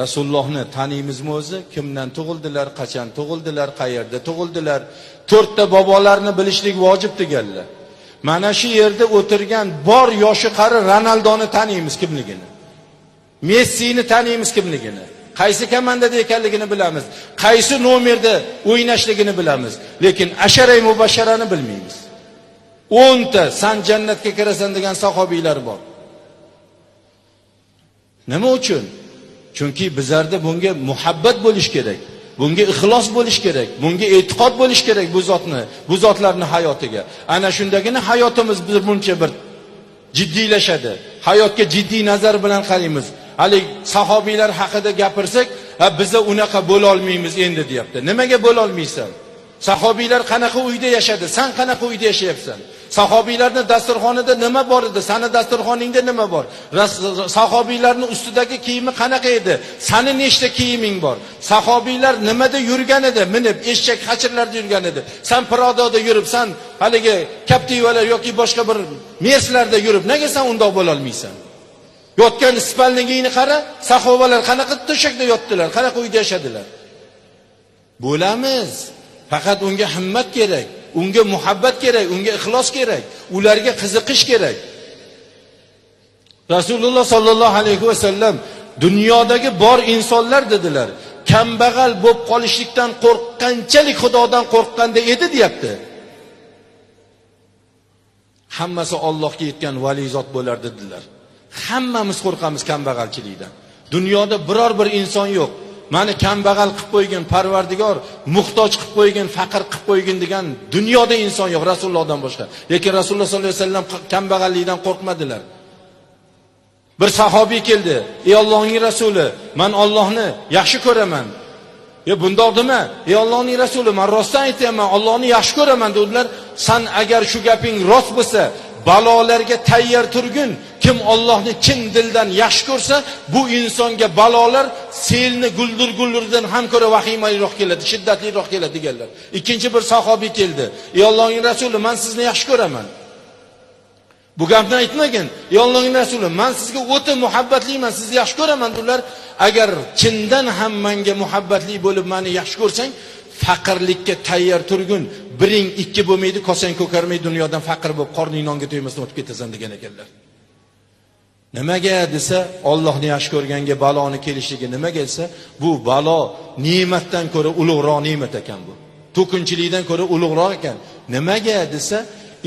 Rasulullohni taniymizmi o'zi? Kimdan tug'ildilar, qachon tug'ildilar, qayerda tug'ildilar? To'rtta bobolarni bilishlik vojib deganlar. Mana shu yerda o'tirgan bor yoshi qari Ronaldoni taniymiz kimligini. Messini taniymiz kimligini. Qaysi komandada ekanligini bilamiz. Qaysi nomerda o'ynashligini bilamiz. Lekin asharay mubasharani bilmaymiz. 10 ta san jannatga kirasan degan sahobiylar bor. Nima uchun? Chunki bizlarda bunga muhabbat bo'lish kerak. Bunga ixlos bo'lish kerak, bunga e'tiqod bo'lish kerak bu zotni, bu zotlarning hayotiga. Ana shundagina hayotimiz bir buncha bir jiddiylashadi. Hayotga jiddiy nazar bilan qaraymiz. Hali sahobiylar haqida gapirsak, ha biza unaqa bo'la olmaymiz endi deyapti. Nimaga bo'la olmaysan? Sahobiylar qanaqa uyda yashadi? San qanaqa uyda yashayapsan? Sahobiylarning dasturxonida nima bor edi? Sani dasturxoningda nima bor? Sahobiylarning ustidagi kiyimi qanaqa edi? Sani nechta kiyiming bor? Sahobiylar nimada yurgan edi? Minib eshak xachirlarda yurgan edi. San Pradoda yuribsan, haligi Captivalar yoki boshqa bir Merslarda yurib, nega san undoq bo'la olmaysan? Yotgan спальник ingni qara, sahobalar qanaqa to'shakda yotdilar, qanaqa uyda yashadilar? Bo'lamiz. Faqat unga himmat kerak, unga muhabbat kerak, unga ixlos kerak, ularga qiziqish kerak. Rasululloh sallallohu alayhi va sallam dunyodagi bor insonlar dedilar, kambag'al bo'lib qolishlikdan qo'rqqanchalik Xudodan qo'rqqanda edi deyapti. Hammasi Allohga yetgan vali zot bo'lar dedilar. Hammamiz qo'rqamiz kambag'alchilikdan. Dunyoda biror bir inson yo'q. Mani kambag'al qilib qo'ygan Parvardigor, muhtoj qilib qo'ygan, faqir qilib qo'ygan degan dunyoda inson yo'q Rasulullohdan boshqa. Lekin Rasululloh sollallohu alayhi vasallam kambag'allikdan qo'rqmadilar. Bir sahobiy keldi. "Ey Allohning rasuli, men Allohni yaxshi ko'raman." "Ya bundoq dema, ey Allohning rasuli, men rostdan aytyapman, Allohni yaxshi ko'raman" dedilar. "San agar shu gaping rost bo'lsa, balolarga tayyor turgin. Kim Allohni chin dildan yaxshi ko'rsa, bu insonga balolar selni guldir-guldurdan ham ko'ra vahimaliroq keladi, shiddatliroq keladi" deganlar. Ikkinchi bir sahobiy keldi. "Ey Allohning rasuli, men sizni yaxshi ko'raman." Bu gapni aytmagin. "Ey Allohning rasuli, men sizga o'ta muhabbatliman, sizni yaxshi ko'raman" dedilar. "Agar chindan ham menga muhabbatli bo'lib meni yaxshi ko'rsang, faqirlikka tayyor turgin. Biring ikki bo'lmaydi, kosang ko'karmay dunyodan faqir bo'lib qorning nonga to'ymasdan o'tib ketasan" degan ekanlar. Nimaga desa, Allohni yaxshi ko'rganga baloni kelishligi nimaga desa, bu balo ne'matdan ko'ra ulug'roq ne'mat ekan bu. To'kinchilikdan ko'ra ulug'roq ekan. Nimaga desa,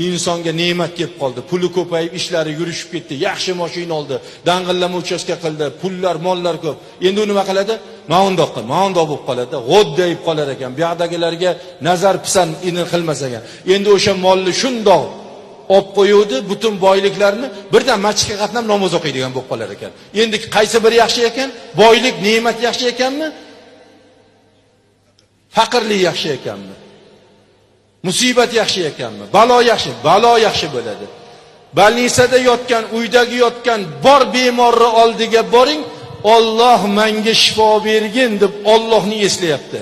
insonga ne'mat kelib qoldi. Puli ko'payib, ishlari yurishib ketdi. Yaxshi mashina oldi, dang'illama uchastka qildi, pullar, mollar ko'p. Endi u nima qiladi? Mana undoq qil, mana undoq bo'lib qoladi. G'o'ddayib qolar ekan. Bu yoqdagilarga nazar pisand ini qilmas ekan. Endi o'sha molni shundoq olib qo'yuvdi, butun boyliklarni birdan masjidga qatnab namoz o'qiydigan bo'lib qolar ekan. Endi qaysi biri yaxshi ekan? Boylik, ne'mat yaxshi ekanmi? Faqirlik yaxshi ekanmi? Musibat yaxshi ekanmi? Balo yaxshi, balo yaxshi bo'ladi. Больница da yotgan, uydagi yotgan bor bemorni oldiga boring, Alloh menga shifo bergin deb Allohni eslayapti.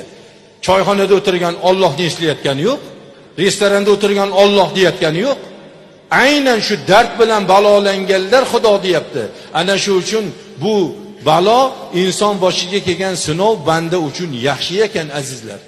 Choyxonada o'tirgan Allohni eslayotgani yo'q. Restoranda o'tirgan Alloh deyotgani yo'q. Aynan shu dard bilan balolanganlar Xudo deyapti. Ana shu uchun bu balo inson boshiga kelgan sinov banda uchun yaxshi ekan, azizlar.